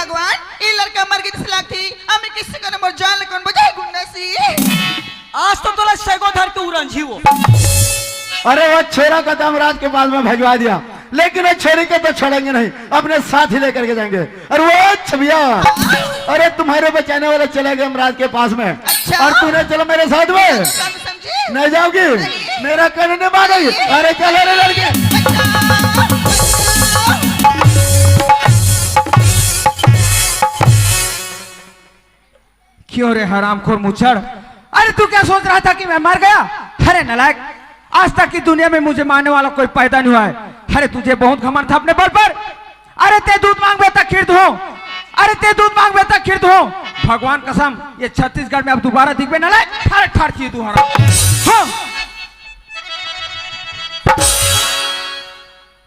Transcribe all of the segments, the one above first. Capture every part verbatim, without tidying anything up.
भगवान, ये लड़का मर गई, जैसे लागथे। अब मैं किसी को न मोर जान ले कौन बचाए, गुंडा सी। आज तो तोला सैगो धर के उरंझी हो। अरे, वो छोरा का तो हम राज के पास में भिजवा दिया, लेकिन वो छोरी को तो छोड़ेंगे नहीं, अपने साथ ही लेकर के जाएंगे। अरे वो छबिया, अरे तुम्हारे बचाने वाला चला गया यमराज के पास में, अच्छा? और तूने चलो मेरे साथ में। नहीं जाओगी? मेरा कहने नहीं मानेगी। अरे चलो रे लड़के। क्यों रे हरामखोर मुच्छड़, अरे तू क्या सोच रहा था कि मैं मर गया? अरे नालायक, आज तक की दुनिया में मुझे मारने वाला कोई पैदा नहीं हुआ है। अरे तुझे बहुत घमंड था अपने बल पर। अरे ते दूध मांगबे त खीर दूं, अरे ते दूध मांगबे त खीर दूं। भगवान कसम, ये छत्तीसगढ़ में अब दोबारा दिखबे नालायक, ठार ठार चीर दूं हराम। हाँ।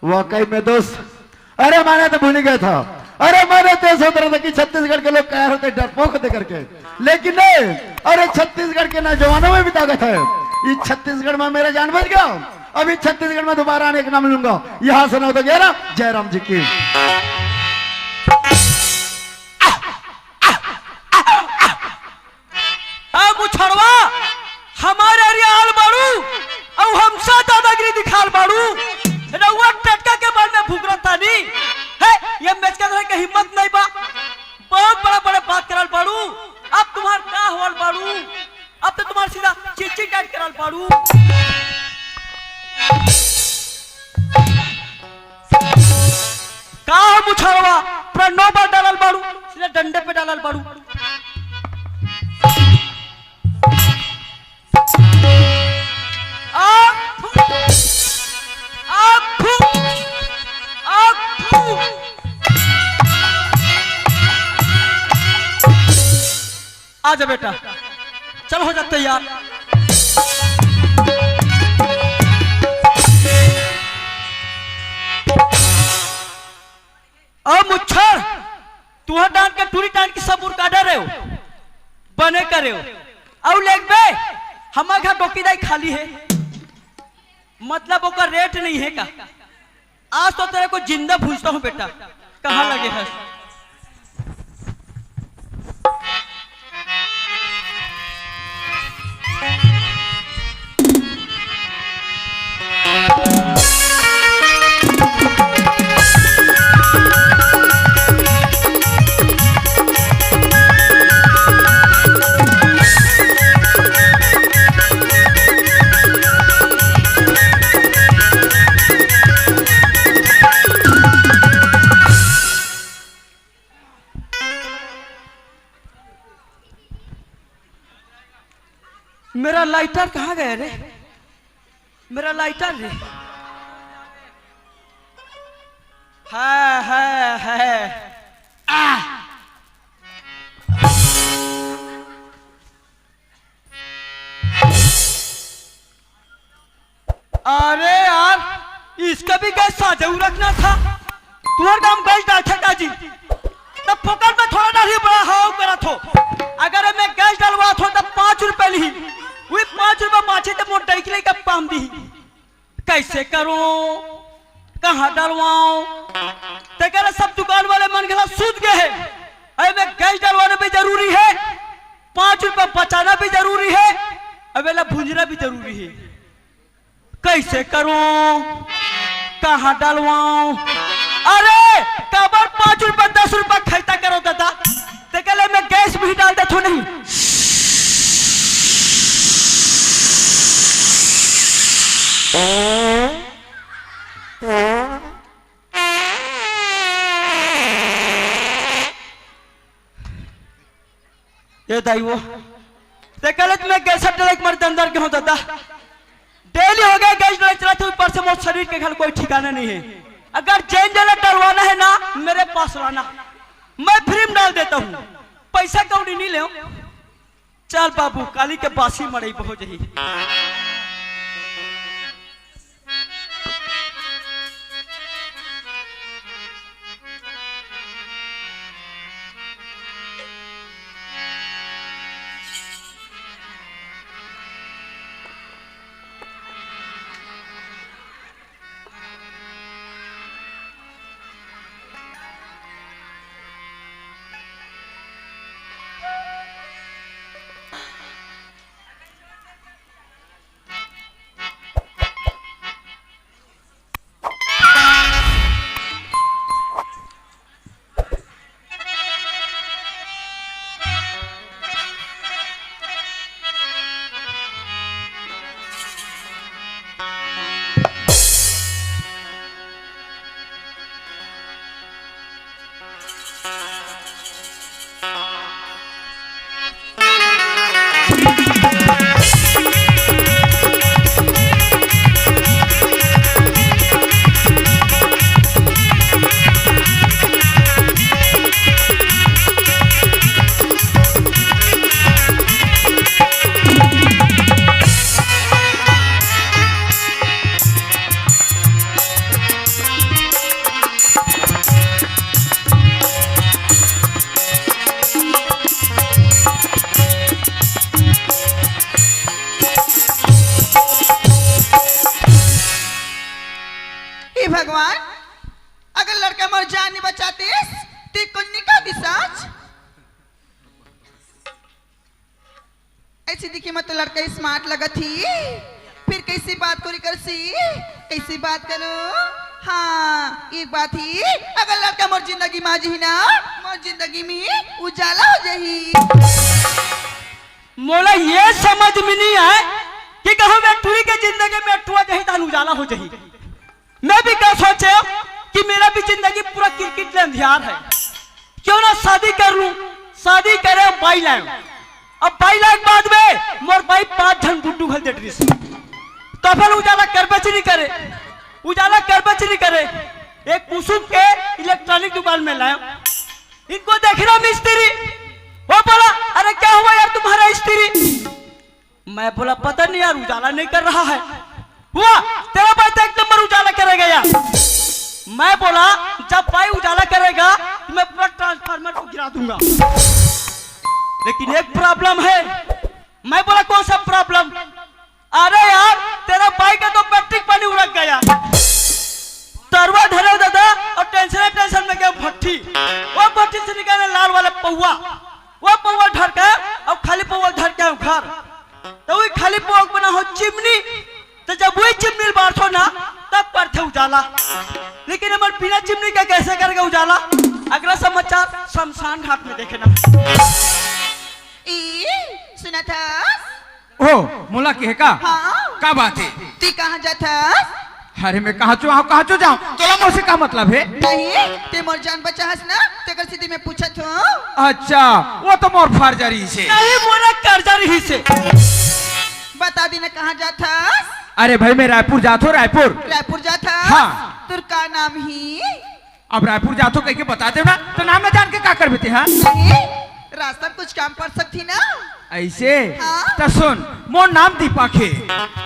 वाकई में दोस्त, अरे मैंने तो भूल ही गया था। अरे मैंने तो सोच रहा था कि छत्तीसगढ़ के लोग क्या होते, डरपोक होते करके, लेकिन नहीं। अरे छत्तीसगढ़ के नौजवानों में भी ताकत है। इस छत्तीसगढ़ में मेरा जान बच गया। अभी छत्तीसगढ़ में दोबारा आने का नाम लूंगा। यहाँ से नौ तो ग्यारह, जयराम जी की। आ मुछड़वा, हमारे एरिया आल बाड़ू, अउ हमसा दादागिरी दिखाल बाड़ू। रउआ टटका के बल में भुगरत तानी। हे, ये मेचका धरे के हिम्मत नहीं बा। बहुत बड़ा बड़ा बात करल बाड़ू। अब तुम्हार का होल बाड़ू? अब तो तुम्हार सीधा चिच्ची टाइट करल बाड़ू। का हो मुछड़वा, पूरा नौ बार डालल बाड़ू, सीधा डंडे पे डालल बाड़ू। आ, फू, आ, फू, आ, फू। आ जा बेटा, चल हो जा तैयार। अब मुच्छर, तुहर डांट के टूरी टांट के सब उरका डरे हो, बने करे हो। अउ लेगबे, हमार घर डोकी दाई खाली है, मतलब ओकर रेट नहीं है का? आज तो तेरे को जिंदा भूजता हूँ बेटा, कहाँ लगे है? मेरा लाइटर कहाँ गया रे? मेरा लाइटर रे। है, है, है। आ! अरे यार, इसका भी गैस साझा रखना था। तुम्हारे काम गैस डालता था जी, तब फोकट में थोड़ा डाली, बड़ा हाव करा थो। अगर मैं गैस डलवा थो तब पाँच रुपए ली, वही पाँच रुपए बाँचे तब मोर डैक लेके पाम दी। कैसे करूं, कहाँ डलवाऊं? ते करे सब दुकान वाले मन घला सूत गए हैं। अरे मैं गैस डलवाना भी जरूरी है, पाँच रुपए बचाना भी जरूरी है, अबेला भुंजरा भी जरूरी है। कैसे करूं, कहाँ डलवाऊं? अरे काबर पाँच रुपए दस रुपए खैता करो दादा, ते कहले मैं गैस भी डाल देथो नहीं। ये दाई वो, ते कहले तुम्हें गैस डले के मर अंदर के हो दादा। डेली हो गया गैस डले चला, तो ऊपर से मोर शरीर के घर कोई ठिकाना नहीं है। अगर जैन डले डलवाना है ना, मेरे पास लाना, मैं फ्री में डाल देता हूँ, पैसा कौड़ी नहीं ले। चल बाबू, काली के बासी मड़ई बहुत जही। हे भगवान, अगर लड़का मोर जान नहीं बचातिस, ते कुछ नहीं कर दिस आज। ऐसे दिखे मत तो लड़का स्मार्ट लगत ही, फिर कैसी बात करी करसी, कैसी बात करो। हाँ, एक बात ही, अगर लड़का मोर जिंदगी में आ जही ना, मोर जिंदगी में उजाला हो जही। मोला ये समझ में नहीं आए कि कहूँ मैं टुरी के जिंदगी में अटुआ जही तहन उजाला हो जही। मैं भी का सोचे कि मेरा भी जिंदगी पूरा क्रिकेट ले अंधियार है, क्यों ना शादी कर लूं। शादी करे बाई लाए, अब बाई लाए के बाद में मोर बाई पांच झन गुड्डू घल देत रहिस, तो फिर उजाला करबे च नहीं करे, उजाला करबे च नहीं करे। एक कुसुम के इलेक्ट्रॉनिक दुकान में लाए, इनको देख रहा मिस्त्री, वो बोला, "अरे क्या हुआ यार तुम्हारा स्त्री?" मैं बोला, "पता नहीं यार, उजाला नहीं कर रहा है।" "हुआ, तेरा भाई तो एक नंबर उजाला करेगा यार।" मैं बोला, "जब भाई उजाला करेगा तो मैं पूरा ट्रांसफार्मर को गिरा दूंगा, लेकिन एक प्रॉब्लम है।" मैं बोला, "कौन सा प्रॉब्लम?" "अरे यार, तेरा भाई का तो बैटरी पानी उड़क गया, तरवा धरे दादा, और टेंशन टेंशन में गया भट्ठी, वो भट्ठी से निकाले लाल वाला पौवा, वो पौवा धर के, और खाली पौवा धर के घर, तो वही खाली पौवा बना हो चिमनी, तो जब वही चिमनी बारथो ना, तब परथे उजाला, लेकिन हमर बिना चिमनी के कैसे करके उजाला?" अगला समाचार शमशान घाट में देखे ना। ई, सुना था? ओ, मोला के हे का? हाँ। का बात है? ती कहाँ जाथस? अरे, मैं कहाँ चो आऊँ, कहाँ चो जाऊँ? तोला मोसे का मतलब है? नहीं, ते मोर जान बचाहस ना, तेकर सीधी मैं पूछत हूँ। अच्छा, वो तो मोर फर्ज रहिसे। नहीं, मोरा कर्जा रहिसे। बता दी ना कहाँ जाथस? अरे भाई, मैं रायपुर जात हूँ, रायपुर। रायपुर जाथस? हाँ। तोर का नाम ही? अब रायपुर जाथो कहिके बता देव ना, तो नाम न जान के का करबे ते, हाँ? नहीं, रास्ता में कुछ काम पड़ सकती ना। ऐसे? हाँ। तो सुन, मोर नाम दीपक है।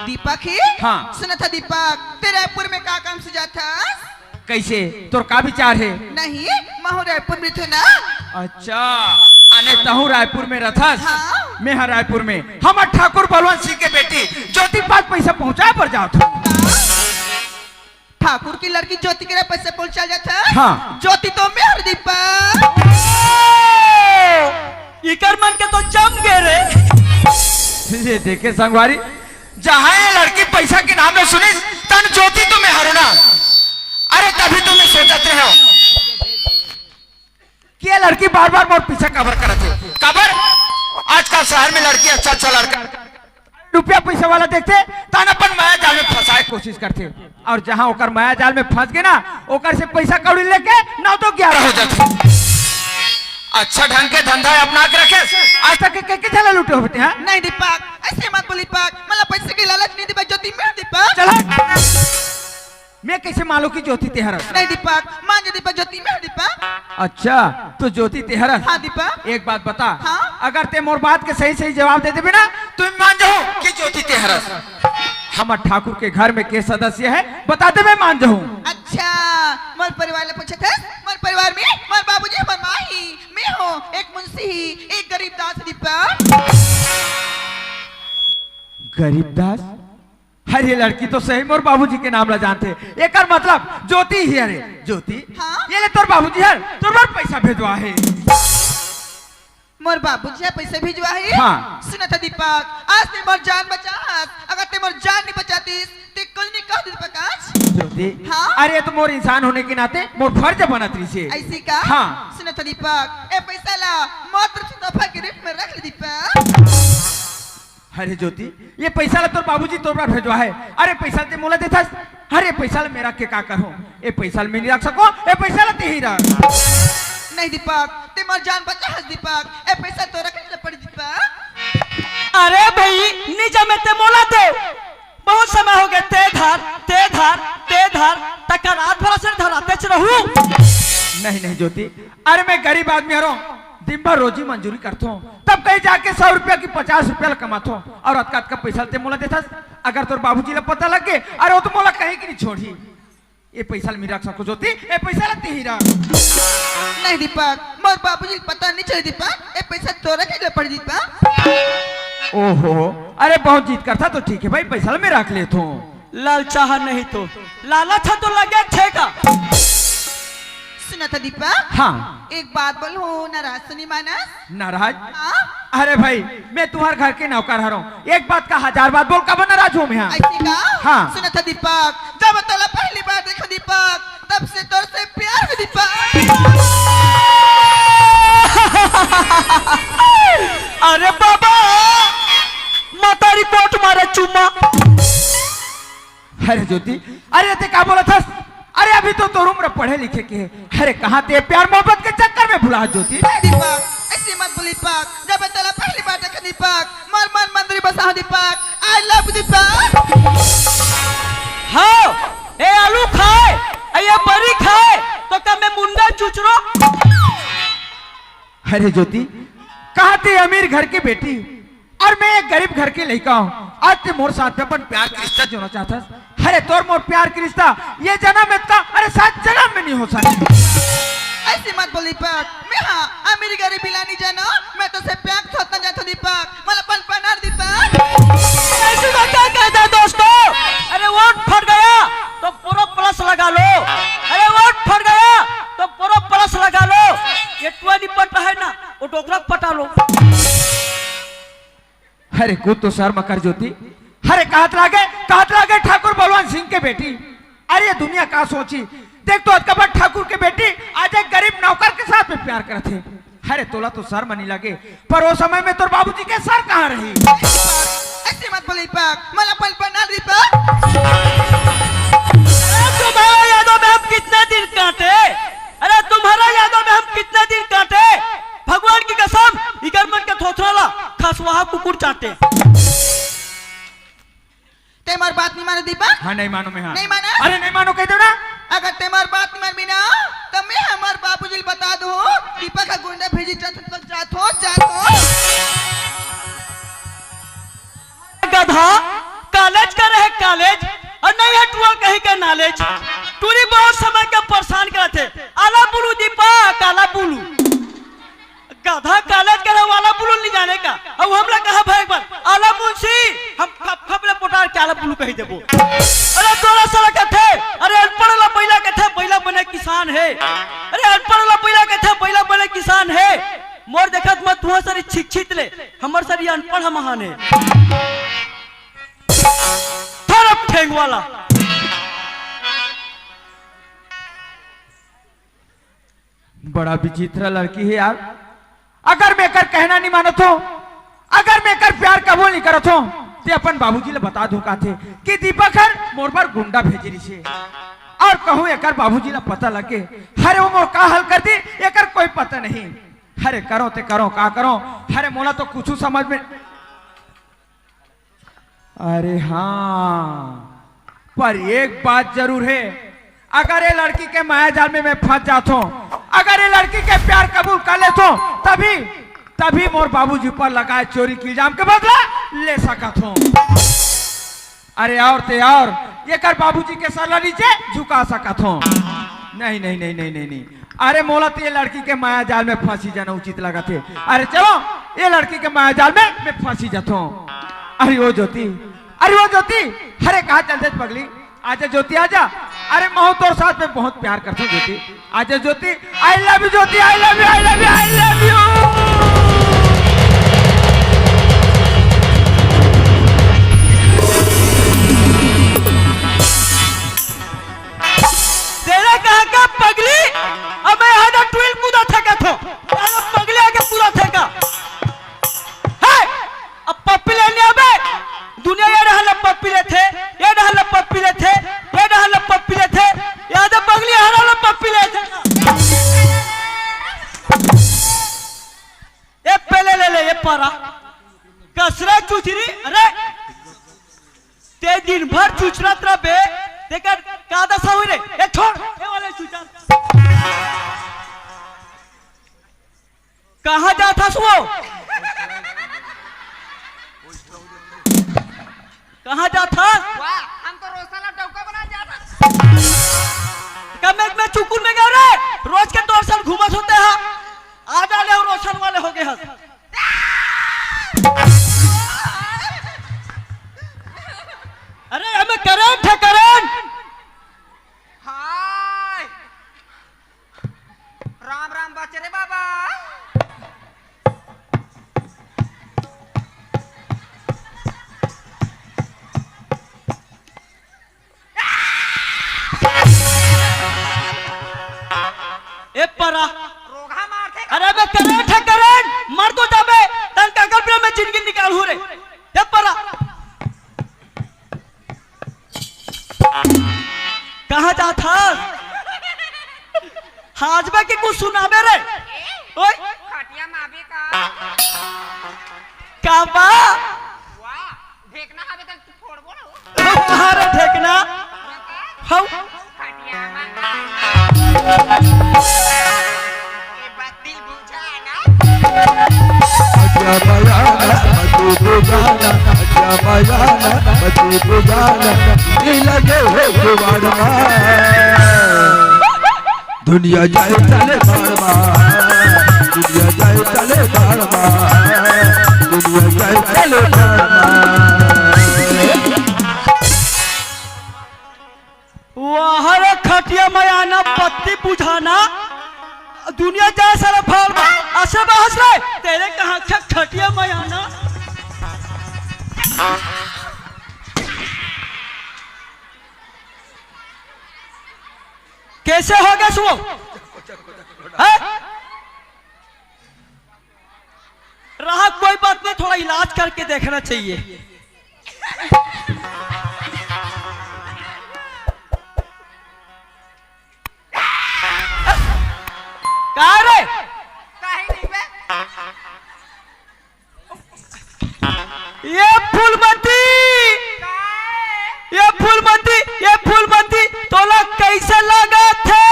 दीपक है? हाँ। सुना था दीपक, ते रायपुर में का काम से जाथस? कैसे? तोर का विचार है? नहीं, महू रायपुर में थे ना। अच्छा, अने तहू रायपुर में रथस? हाँ। मैं हा रायपुर में। हमर ठाकुर बलवंत सिंह के बेटी ज्योति पास पैसा पहुँचाए बर जात हूँ। हाँ। ठाकुर की लड़की ज्योति के पैसे पहुंचा जाता है। हाँ। ज्योति तो मैं हर दीपक। इकर मन के तो जम गए रे। ये देखे संगवारी, जहाँ ये लड़की पैसा के नाम में सुनिस, तन ज्योति तो मैं हरू ना। अरे तभी तो मैं सोचत रहे हो। कि ये लड़की बार-बार मोर पीछे काबर करत हे? काबर? आजकल शहर में लड़की अच्छा-अच्छा लड़का, रुपया पैसा वाला देखथे, तहन अपन माया जाल में फंसाए के कोशिश करथे। और जहां ओकर माया जाल में फंस गे ना, ओकर से पैसा कौड़ी लेके नौ दो ग्यारह हो जाथे। अच्छा ढंग के धंधा अपना के रखे, आज तक के, के झन ला लूटे होबे ते, हाँ? नहीं दीपक, ऐसे मत बोल दीपक, मतलब पैसे के लालच नहीं दीपक, ज्योति मैं दीपक। चल हट। मैं कैसे मानूं कि ज्योति ते हरस? नहीं दीपक, मान जा दीपक, ज्योति मैं हूँ दीपक। अच्छा, तो ज्योति ते हरस? हाँ दीपक। एक बात बता, हाँ? अगर ते मोर बात के सही सही जवाब दे देबे ना, तो मैं मान जाऊँ कि ज्योति ते हरस। हमर ठाकुर के घर में के सदस्य है, बता दे, मैं मान जाऊँ। अच्छा, मोर परिवार ला पूछत हस? मोर परिवार में मोर बाबूजी, मोर माँ ही, मैं हूँ, एक मुंशी ही, एक गरीब दास दीपक। गरीब दास? अरे, ये लड़की तो सही मोर बाबूजी के नाम ला जानथे। एकर मतलब ज्योति ही। अरे ज्योति, हाँ? ये ले तोर बाबूजी हर तोर बर पैसा भेजवा हे। मोर बाबूजी हर पैसा भेजवा हे? हाँ। सुना था दीपक, आज ते मोर जान बचास, अगर ते मोर जान नहीं बचातीस, ते कुछ नहीं कह दीपक आज। ज्योति, हाँ? अरे, ये तो मोर इंसान होने के नाते मोर फर्ज बनत रहिसे। ऐसे का? हाँ। सुना था दीपक, ए पैसा ला मोर तरफ से तोहफा के रूप में रख ले दीपक। अरे ज्योति, ये पैसा ला तोर बाबूजी तोर बर भेजवा हे। अरे पैसा ते मोला देथस, अरे पैसा ला मैं रख के का करहूँ? ए पैसा ला मैं नहीं रख सको, ए पैसा ला ते ही रख। नहीं दीपक, ते मोर जान बचाहस दीपक, ए पैसा तोर रखे ल पड़ी दीपक। अरे भई, नी जमे ते मोला दे। बहुत समय हो गया, ते धर, ते धर, ते धर, तका रात भर से धरातेच रहूं। नहीं, नहीं ज्योति, अरे मैं गरीब आदमी हरों, दिन भर रोजी मंजूरी करथों, तब कहीं जाके सौ रुपया कि पचास रुपया ल कमाथों, अउ अतका अतका पैसा ल ते मोला देथस। अगर तोर बाबूजी ल पता लग गे, अरे वो तो मोला कहीं कि नहीं छोड़ही। ए पैसा ल मैं रख सकूं ज्योति, ए पैसा ल तिही रख। नहीं दीपक, मोर बाबूजी ल पता नहीं चले दीपक, ए पैसा तोर रखे ल पड़ी दीपक। ओहो, अरे बहुत जिद करथा तो ठीक हे भई, पैसा ल मैं रख लेथों। लालचाहा नहीं तो, लालच ह तो लगे ठेका। सुनथा दीपक, हाँ। एक बात बोलहूं, नाराज तो नहीं मानस? नाराज? हाँ? अरे भई, मैं तुम्हर घर के नौकर हरों, एक बात का हजार बात बोल, काबर नाराज हों मैं? हाँ। ऐसे का? हाँ। सुनथा दीपक, जब तोला पहली बार देखों दीपक, तब से तोर से प्यार होगे दीपक। अरे बाबा, मतारी कोट मारे चुम्मा। अरे ज्योति, अरे ते का बोलथस? अरे अभी तो तोर उम्र पढ़े लिखे के हे। अरे कहाँ ते प्यार मोहब्बत के चक्कर में भुला ज्योति। ए दीपक, ऐसे मत बोल दीपक। जब तोला पहली बार देखे दीपक, मोर मन मंदिर बसा दीपक। I love Deepak. हाँ, ए आलू खाए, ए बरी खाए, तो का मैं मुंडा चुचरो? अरे ज्योति, कहाँ ते अमीर घर के बेटी अउ मैं एक गरीब घर के लइका हों, अउ ते मोर साथ में अपन प्यार के रिश्ता जोड़ना चाहथस। अरे तोर मोर प्यार के रिश्ता ये जनम में तो, अरे सात जनम में नहीं हो सके। ऐसे मत बोल दीपक, मैं हाँ अमीर गरीब ला नहीं जानों, मैं तोर से प्यार करथों दीपक, मोला अपन बना दीपक। ऐसे तो क्या कहता है दोस्तों, अरे वोट फट गया तो पूरा प्लस लगा लो, अरे वोट फट गया तो पूरा प्लस लगा लो, ये टुआ नहीं पट रहा है ना, वो डोकरा पटा लो। अरे कुछ तो शर्म कर ज्योति। अरे कहत लागे, कहत लागे ठाकुर बलवंत सिंह के बेटी। अरे ये दुनिया का सोची। देख तो अतका बड़ ठाकुर के बेटी आज एक गरीब नौकर के साथ में प्यार करत हे। अरे तोला तो शर्म नहीं लगे, पर वो समय में तोर बाबूजी के सर कहाँ रही? ऐसे मत बोल दीपक, मला पल बना दीपक। अरे तुम्हारा यादों में हम कितने दिन काटे, अरे तुम्हारा यादों में हम कितने दिन काटे, भगवान की कसम, इकर मन के थोथरा ला खसवाहा कुकुर चाटे। ते मोर बात नहीं मानो दीपक? हाँ, नहीं मानो मैं, हाँ। नहीं मानो? अरे नहीं मानो कह दो ना। अगर ते मोर बात नहीं मानबे ना, तो मैं हमर बाबूजी ल बता दूं, दीपक ह गुंडा भेजी जात हो, जात हो, जात हो। गधा, कॉलेज करे हे कॉलेज, अउ नहीं हे टुआ कहीं के नॉलेज। टूरी बहुत समय के परेशान करत हे, आला बुलू दीपक, आला बुलू। गधा कॉलेज करे वाला बुलू नहीं जाने का। अब हमला कहा भाई एक बार, आला मुंशी, हम खप खप ले पोटार के आला बुलू कही देबो। अरे तोरा साला कथे, अरे अनपढ़ ला बैला कथे, बैला बने किसान हे। अरे अनपढ़ ला बैला कथे, बैला बने किसान हे। मोर देखत मत तुहा सरी छिकछित ले, हमर सरी अनपढ़ ह महान हे। थरप ठेंग वाला। बड़ा विचित्र लड़की हे यार। अगर मैं एकर कहना नहीं मानत हों, अगर मैं एकर प्यार कबूल नहीं करत हों, ते अपन बाबूजी ले बता दूं काथे कि दीपक हर मोर बर गुंडा भेजे रिसे। अउ कहूं एकर बाबूजी ला पता लगे, अरे वो मोर का हाल कर दी, एकर कोई पता नहीं। अरे करों ते करों, का करों? अरे मोला तो कुछू समझ में अरे हाँ, पर एक बात जरूर हे, अगर ये लड़की के माया जाल में मैं फंस जात हों, अगर ये लड़की के प्यार कबूल कर लेत हों, तभी, तभी मोर बाबूजी पर लगाए चोरी के इल्जाम के बदला ले सकत हों। अरे अउ ते अउ, एकर बाबूजी के सर ला नीचे झुका सकत हों। नहीं, नहीं, नहीं, नहीं, नहीं, नहीं। अरे मोला तो ये लड़की के माया जाल में फंसी जाना उचित लगत हे। अरे चलो, ये लड़की के माया जाल में मैं फंसी जात हों। अरे ओ ज्योति, अरे ओ ज्योति, अरे कहाँ चल देत पगली? आजा ज्योति आजा। अरे महूं तोर साथ में बहुत प्यार करथों ज्योति। आजा ज्योति, I love you Jyoti, I love you, I love you, I love you। तेरा कहाँ का पगली? अब मैं यहाँ का ट्विल कूदा थका था। यहाँ पगली आके कूदा थका। हे! अब पप्पी लेने आबे। दुनिया ये डहर ले पप्पी लेथे, ये डहर ले पप्पी लेथे, ये डहर ले पप्पी लेथे। यहाँ तो पगली हर डहर ले पप्पी लेथे। परा, कसरे चुचरी, अरे, ते दिन भर चुचरत रबे, तेकर का दसा होई रे? ए, छोड़, ए वाले चुचर। कहाँ जात हस वो? कहाँ जात हस? वाह, हम तो रोशन ला डौका बना जात हस। कब मैं, मैं चुकुन में गयो रे? रोज के तोर सन घूमत होते हैं। आ जा ले, रोशन वाले हो गए हस। अरे, हमें करंट है, करंट। हाय। राम राम बच रे बाबा। ए परा। रोगहा मारथे। अरे बे, करंट है, करंट। मर तो जाबे। तन काकर बिना मैं जिंदगी निकालहूँ रे। ए परा। कहाँ जात हस? हाजबे के कुछ सुनाबे रे। ओए। खटिया माबे का? का बा? वाह, ढेकना हवे त फोड़बो ना हो। अरे ढेकना। हौ। खटिया माबे। ए बत्ती बुझा ना। अच्छा मया ना, बत्ती बुझा ना, अच्छा मया ना, बत्ती बुझा ना, ये लगे हो जुबान में। दुनिया जाए चले बार बार, दुनिया जाए चले बार बार, दुनिया जाए चले बार बार। वाह रे खटिया मयाना, बत्ती बुझाना, दुनिया जाए सारा भार में, असे बहस रे, तेरे कहाँ ख-, खटिया मयाना। कैसे हो गया सो? हैं? रहा, कोई बात नहीं, थोड़ा इलाज करके देखना चाहिए। का रे? काहे नहीं बे? ये फूलमती, ये फूलमती, ये फूलमती, तोला कैसे लागत हे?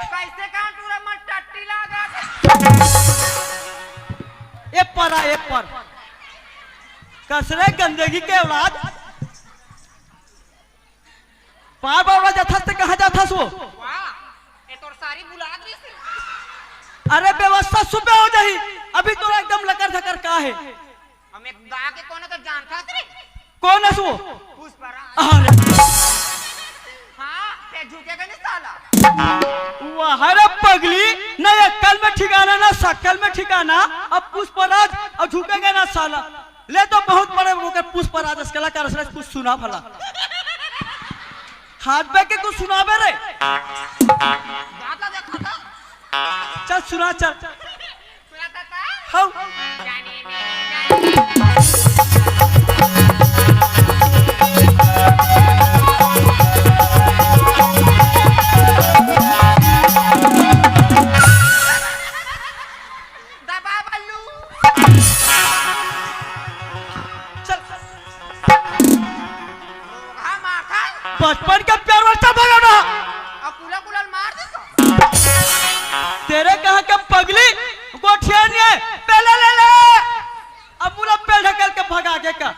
कैसे का टूरा मन टट्टी लागत हे? ए परा, ए पर। कसरे गंदगी के औलाद। पार बावड़ा जाथस ते कहाँ जाथस वो? वाह, ये तोर सारी बुला दी थी। अरे व्यवस्था सुबह हो जाही, अभी तोरा एकदम लकर धकर का है? हम एक गा के कोने तो जानता थे। कौन है वो? पुष्पराज। अरे। हाँ, ते झुकेगा नहीं साला। वाह रे पगली, ना अक्कल में ठिकाना, ना शक्ल में ठिकाना, अब पुष्पराज और झुकेगा ना साला। ले तो बहुत बड़े ओकर पुष्पराज अस कलाकार अस कुछ सुना भला। हाथ पे के कुछ सुनाबे रे। दादा देखा था। चल सुना चल। सुनाता था। हौ। जाने मेरी जाने। दबा बल्लू। चल। हाँ, मार खा। बचपन के प्यार वाला चल भगा ना। अब कुला कुला मार दे तो। तेरे कहाँ के पगली गोठिया नहीं है, पहले ले ले। अब मुला पेड़ ढकेल के भगा के का,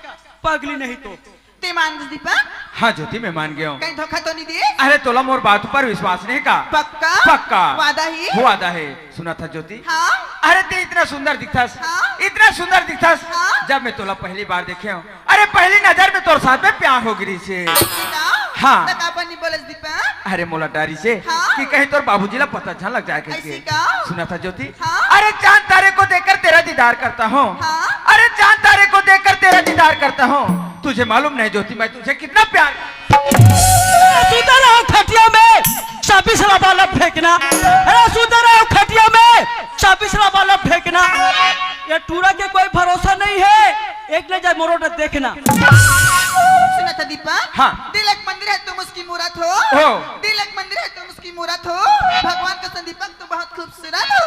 पगली नहीं तो। ते मान गइस दीपक? हाँ ज्योति, मैं मान गया हूँ। कहीं धोखा तो नहीं दिए? अरे तोला मोर बात पर विश्वास नहीं का? पक्का? पक्का। वादा ही? वादा है। सुना था ज्योति? हाँ? अरे ते इतना सुंदर दिखथस, हाँ? इतना सुंदर दिखथस। हाँ? जब मैं तोला पहली बार देखे हूँ, अरे पहली नजर में तोर साथ में प्यार हो गिरी से। ऐसी का? हाँ। त का बनी बोलस दीपक? अरे मोला डरी से हाँ? कि कहीं तोर बाबूजी ला पता झन लग जाए ऐसी कहिके। का? सुना था ज्योति? हाँ? अरे चांद तारे को देखकर तेरा दीदार करता हूँ। हाँ? अरे चांद तारे को देखकर तेरा दीदार करता हूँ। तुझे मालूम नहीं ज्योति, मैं तुझे कितना प्यार। अरे सुंदर हो खटिया में, चाबी सलाबा ला फेंकना। अरे सुंदर हो खटिया में, चाबी सलाबा ला फेंकना। ये टूरा के कोई भरोसा नहीं है, एक ले जाए मोरोटा देखना। सुना था दीपक? हाँ। दिल एक मंदिर है, तुम उसकी मूरत हो। हो। दिल एक मंदिर है, तुम उसकी मूरत हो। भगवान का संदीपक, तू बहुत खूबसूरत हो।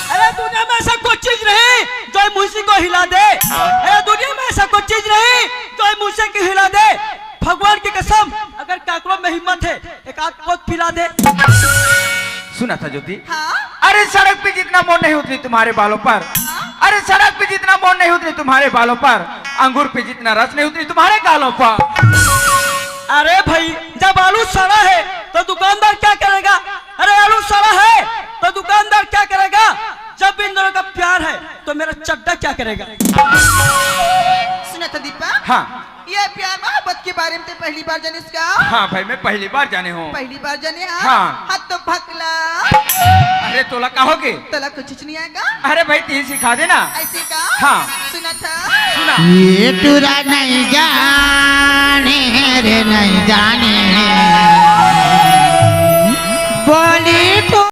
अरे दुनिया में ऐसा कोई चीज नहीं जो मुंशी को के हिला दे। भगवान की कसम, अगर काकरो में हिम्मत है, एक आध पोत पिला दे। सुना था ज्योति? हाँ? अरे, सड़क पे जितना मोड़ नहीं उतरी तुम्हारे बालों पर। हाँ? अरे, सड़क पे जितना मोड़ नहीं उतरी तुम्हारे बालों पर, अंगूर पे जितना रस नहीं उतरी तुम्हारे गालों पर। अरे भाई, जब आलू सड़ा है तो दुकानदार क्या करेगा? अरे, आलू सड़ा है तो दुकानदार क्या करेगा? जब इन दोनों का प्यार है तो मेरा चड्डा क्या करेगा? सुना था दीपक? हाँ। ये प्यार मोहब्बत के बारे में ते पहली बार जाने इसका? हाँ भाई, मैं पहली बार जाने हूँ। पहली बार जाने हाँ? हाँ। हाँ तो भकला। अरे तोला का होगे? तोला कुछ नहीं आएगा? अरे भाई, तीन सिखा देना। ऐसे का? हाँ। सुना था? सुना। ये टुरा नहीं जाने रे, नहीं जाने।